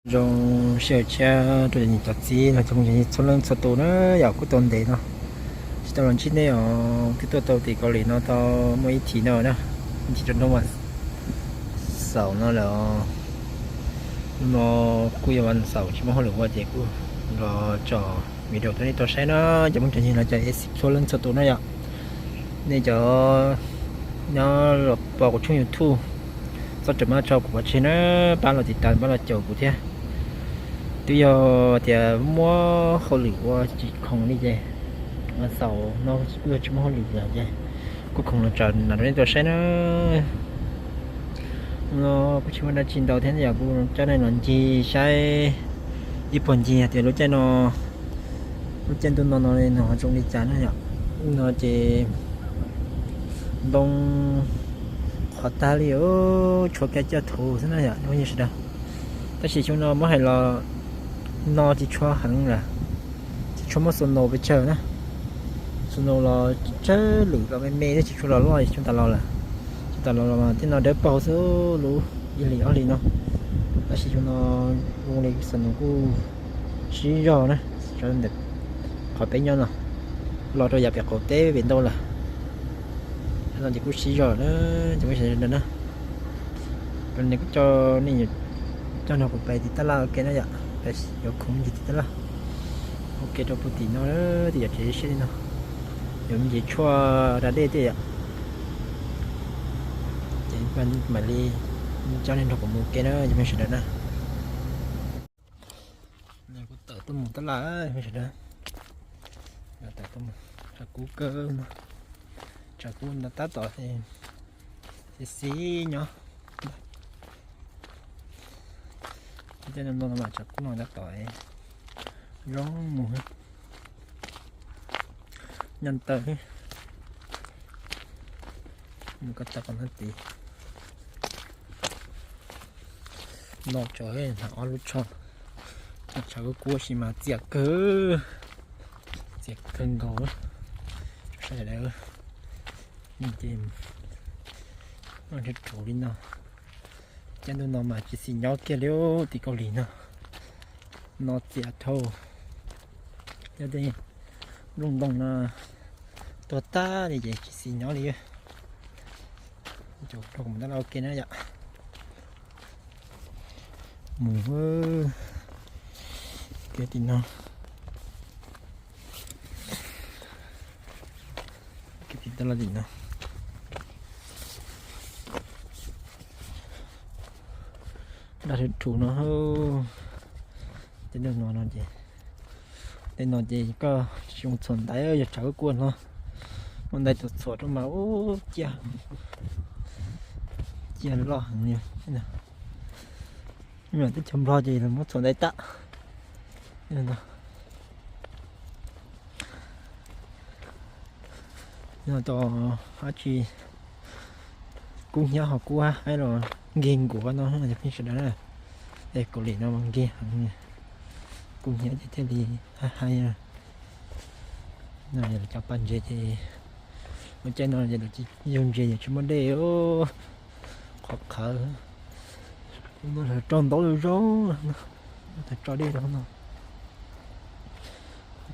Zoo sij hawm tshiab rau cov niam cov txiv los cov phooj ywg txhua leej txhua tus na, yog kuj tau ntev no tsis tau los ntsib nej os. Twb tuaj tau tim Kaus Lim no tau muaj ib thim no na, ib thim rau hnub vas xaum no lawm. Hnub no kuj yog vas xaum tsis muaj hauj lwm ua ces kuj los tso video rau nej tau saib na, cov phooj cov ywg los cov ef xi txhua leej txhua tus na yom. Nej cov nyob los pom kuv tshooj YouTube, txhob rawm maj tso kuv pov tseg na, pab los tiv tas pab los caum kuv thiab. Twb yog tias muaj hauj lwm ua tsis khoom li ces, mas xaum no kuj yog tsis muaj hauj lwm lawm ces kuj khoom los tso na rau nej tau saib na. No kuj tsis muaj dab tsi ntau thiab yom, kuj coj nej los ncig saib ib puag ncig hais tias lub caij no, lub caij ntuj no no li no ho zoo li cas na yom. No ces ntoo qhuav tag li, tshuav kiag coj thuv xwb na yom, phooj ywg sawv daws. Tab sis xyoo no muab hais los no tsis tshua heev lawm, tsis tshua muaj snow pes tsawg na. Snow los tsawg lwm los me me thiab tsis tshua los loj xyoo tas los lawm. Xyoo tas los los tej no dawb paug xwb, lub ib hlis ob hlis no. Tab sis xyoo no zoo li snow kuj sib zog na, ntawm qhov peb nyob no los rau yav pem qaum teb pem ntau lawm. No ces kuj sib zog na, ces kuj sib zog na. Rau nej kuj coj nej coj nrog kuv pais tim tab laj ua ke na yom, pais yuav khoom ncig tim tab laj ua ke rau puag tim no, tim yam tsev siab li no, yuav me ntsis tshuaj da dej thiab yom. Ces mam li coj nej nrog kuv mus ua ke na, cov phooj ywg sawv daws na. Kuv tawm tuaj mus tab laj, phooj ywg sawv daws, tawm tuaj mus, tshav kub kawg no, tshav kub ntau tab tom xis xis nyob. Tej no no mas tshav kub no tab tom zoo mus, nyob taw mus ko taw qhov no tid. No tso hnav ob lub tsho, tshav kub kub sis mas txias kawg, txias kawg nkaus. Saib sawv daws, ces nrhiav rhuv li no. Caij ntuj no mas tsis xis nyob kiag li tim Kaus Lim no, no txias dhau. Cov tej nplooj ntoo no tuag tag li ces tsis xis nyob li. Cov rau mus tab laj ua ke na yom. Mus kiag tim no, kiag tim tab laj tim no. Daj rhuv no, tej no no ces, tej no ces koj tsis zoo txhuam ntaiv, yog tshav kub kub no, muab ntaiv txhuam txhuam rau mas ub ciaj, ciaj loj heev li. Teb chaws Nplog ces lawv muab txhuam ntaiv tag. Nyob tau dab tsi kub hnyiab ho kub haib los nkig nkuav no cov phooj ywg sawv daws na. Es Kaus Lim no mas nkig heev, kub hnyiab ces thiaj li haib haib. No lawv cov pas ntses ces lub caij no ces lawv yug ntses ces tsis muaj dej, qhov qhawv. Lawv rau ntaub zoo zoo, tso dej rau no,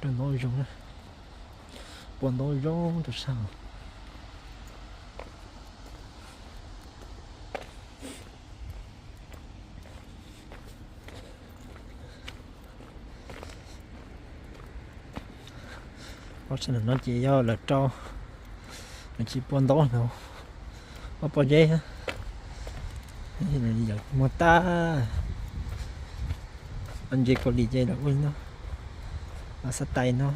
rau ntaub zoo, pua ntaub zoo rau sab. Ob sab no ces yog lawv rau, lawv tsis pua ntaub no, ob pob zeb, yawm muag tag. Ntses Kaus Lim ces lawv ua li no, xab tais no,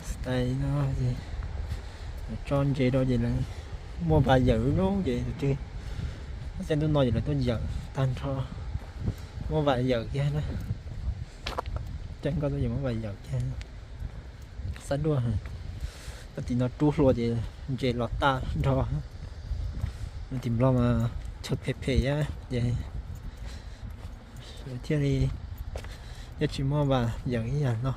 xab tais no, lawv tso ntses rau ces lawv muaj vas yawm zoo ces tus twg, ob caij ntuj no ces lawv tuaj yawm tag nrho, muaj vas yawm kiag na. Caij nkoj tuaj ces muaj vas yawm kiag. Xab duaj, tim no rub hlua ces ntses los tag nrho. Tim Nplog mas chaw phem phem thiab ces thiaj li, thiaj tsis muaj vas yawm ib yam no.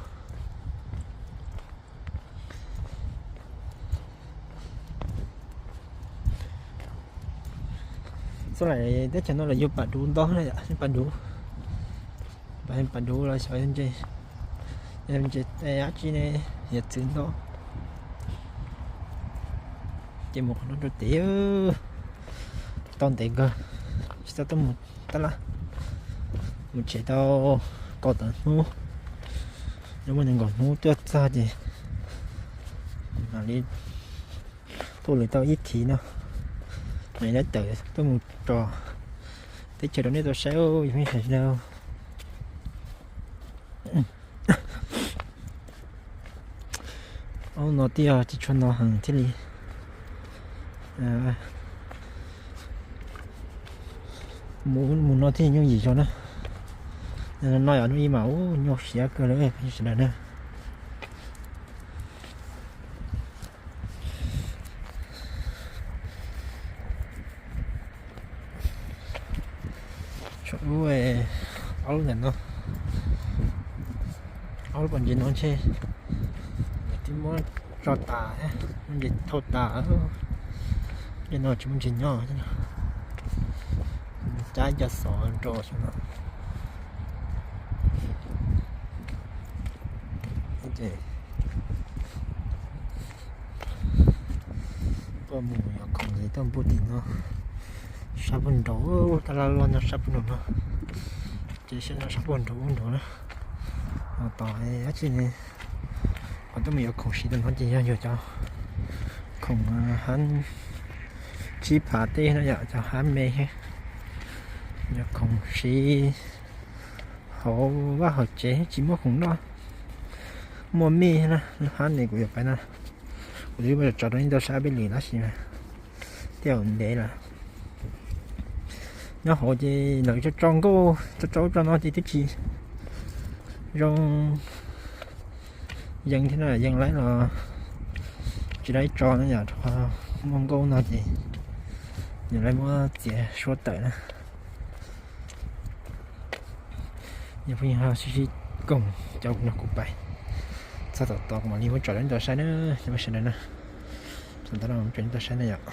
Xab tais teb chaws no los yug pas duv ntau na yom, pas duv. Pas dub los xyov yog ntses dab tsi ne, yog txwv nto. Ces mus qhov no rau tid, tau ntev kawg, tsis tau tuaj mus tab laj. Mus tsev tau kaum tawm hnub, yuav muaj nees nkaum hnub tuaj txog ces mam li tuaj lwm tau ib thiv no, mam li tawm tuaj mus tso teb chaws rau nej tau saib, yog nej sawv daws. Aub no twb yog tsis tshua no heev thiaj li, mus no thiaj nyuaj yim zog na. No yog hnub ib mas ub nyuaj siab kawg li sawv daws na. Tshuav lub, aub lub ntawm no, aub lub pas ntses no ntshe twb muab tso tas, muab ntses thauj tas, tej no tsis muaj ntses nyob. Cab ib co xov rau xwb no. Tuaj mus yos khoom ces tuaj npuj tim no, sab puag nraud, tab laj loj nyob sab puag nraud no, ces sab, sab puag nraud ub nraud na. Tos dab tsi ne, qhov tuaj mus yos khoom siv rau no ces yog yog cov khoom hab tsib phav teb no yom, cov hab me, yog khoom siv hauv vaj hauv tsev tsis muaj khoom noj. Muaj mij na, lub hab ne kuv yuav pais na, kuv twb muab tso rau nej tau saib peb lwm tab sis mas tej zaum ntev lawm. Nyob hauv ces lawv tso tso nkauj tso tso ub tso no ces twb tsis zoo yees thiab na, yees laib los tsis laib tso na yom, rau qhov muaj nkauj no ces yog laib muab txiav suab tawm na. Yog phooj ywg ho sib sib koom caum kuv no kuv pais, txog tom tod kuv mam li muab tso rau nej tau saib na, cov phooj ywg sawv daws na. Txog tom no muab tso rau nej tau saib na yom.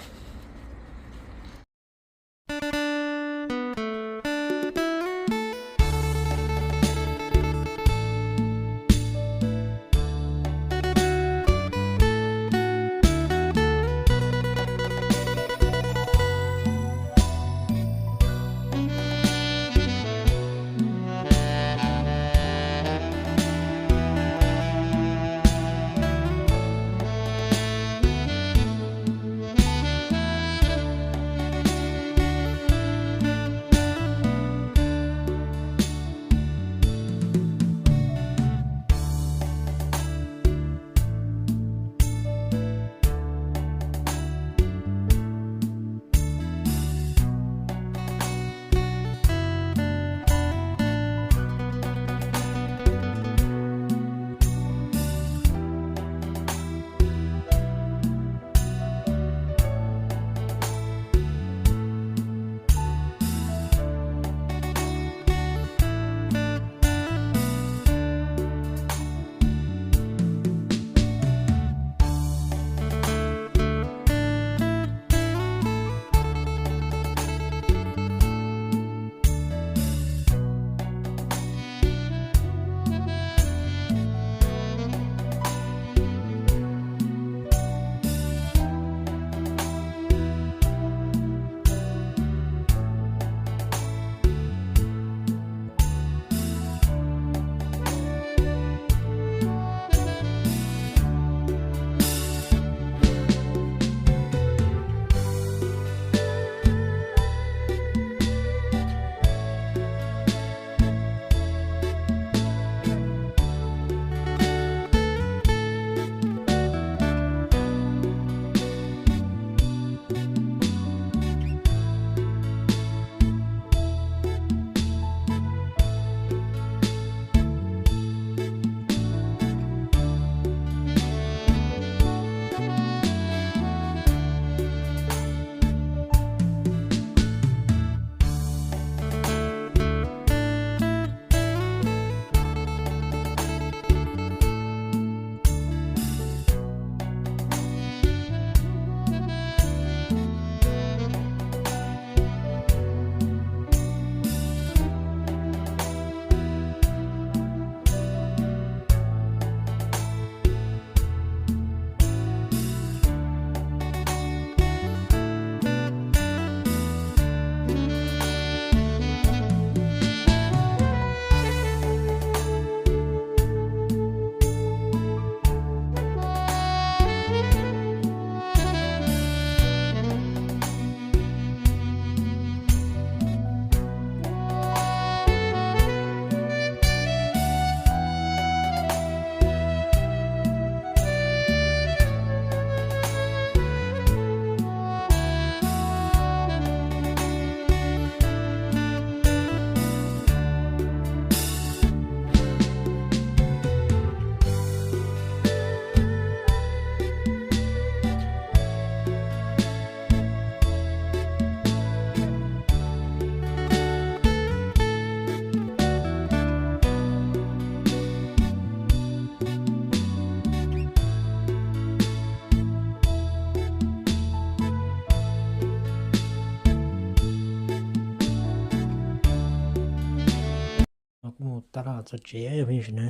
Tab laj los txog tsev phooj ywg sawv daws.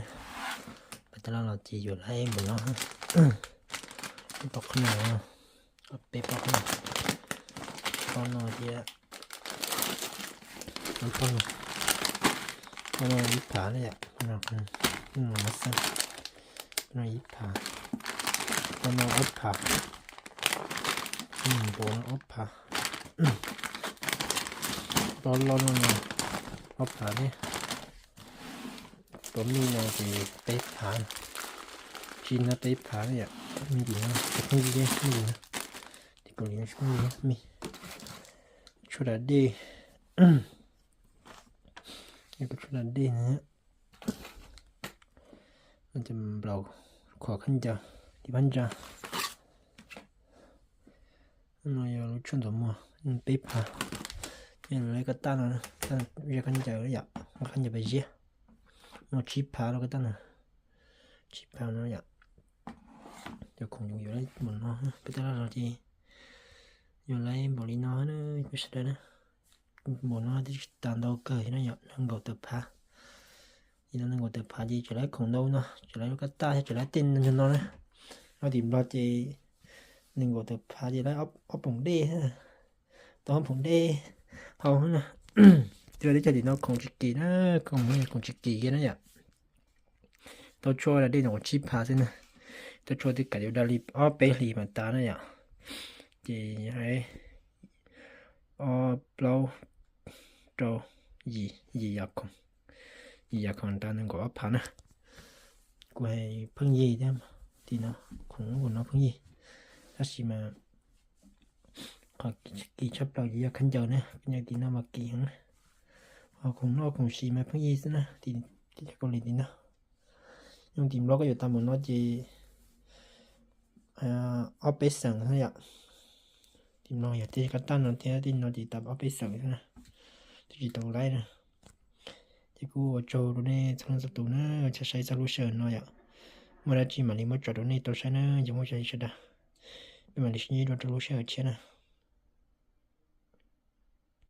Peb tab laj los ces yuav laib npaum no, ib pob qhov no, ob peb pob qhov no, pob no thiab, pob no, pob no ib phav na yom, pob no, pob no ib phav, pob no ob phav, pob no ob phav, pob loj no ob phav thiab. Pob mij no ces peb phav, tsis no peb phav na yom, mij tim no, pheej yig, mij tim no, tim kaus lim no tsis pheej yig, mij tshuaj da dej, tshuaj da dej na, nplaum khuam khaub ncaws, tim phab ntsa. No yog lub tshuaj ntxuav muag, peb phav. Yog lawv koj taj no, zaj khaub ncaws yom, khaub ncaws pas ziab, no tsib phav lawm koj taj no, tsib phav no yom. Cov khoom yuav laib npaum no, peb taj laj los ces yuav laib npaum li no na, peb sawv daws na. Npaum no twb tsis tas ntau kawg no yom, nees nkaum tawm phav. Ces no nees nkaum tawm phav ces tseem laib khoom ntau no, tseem laib lub kab taj thiab tseem laib tej no na. No tim Nplog ces nees nkaum tawm phav ces laib ob poom dej, tau ob poom dej hau na. Tib co tim no khoom tsis kim na, khoom khoom tsis kim kiag na yom. Tau tshuaj da dej no tsib phav xwb na, tau tshuaj twb kam yuav da li ob peb hlis mas tas na yom. Ces hais ob plaub rau yim, yim yam khoom, yim yam khoom tas nees nkaum ob phav na. Kuv hais pheej yig thiab, tim no khoom ub no pheej yig, tab sis mas qhov kim tshaj plaws ces yog khaub ncaws na, khaub ncaws tim no mas kim heev. Ho khoom noj khoom siv mas pheej yig xwb na, tim cov kaus lim tim no. Yog tim Nplog koj yuav tas npaum no ces ob peb xees na yom. Tim no yog tej kab taj no thiab tej no ces tas ob peb xees xwb na, twb tsis tau laib na. Ces kuj ua tsaug rau nej txhua leej txhua tus na, txhua saib txog lub sij hawm no yom. Muaj dab tsi mam li muab tso rau nej tau saib na, yog muaj tsaug sawv daws. Peb mam li sib ntsib dua rau lub sij hawm tshiab na.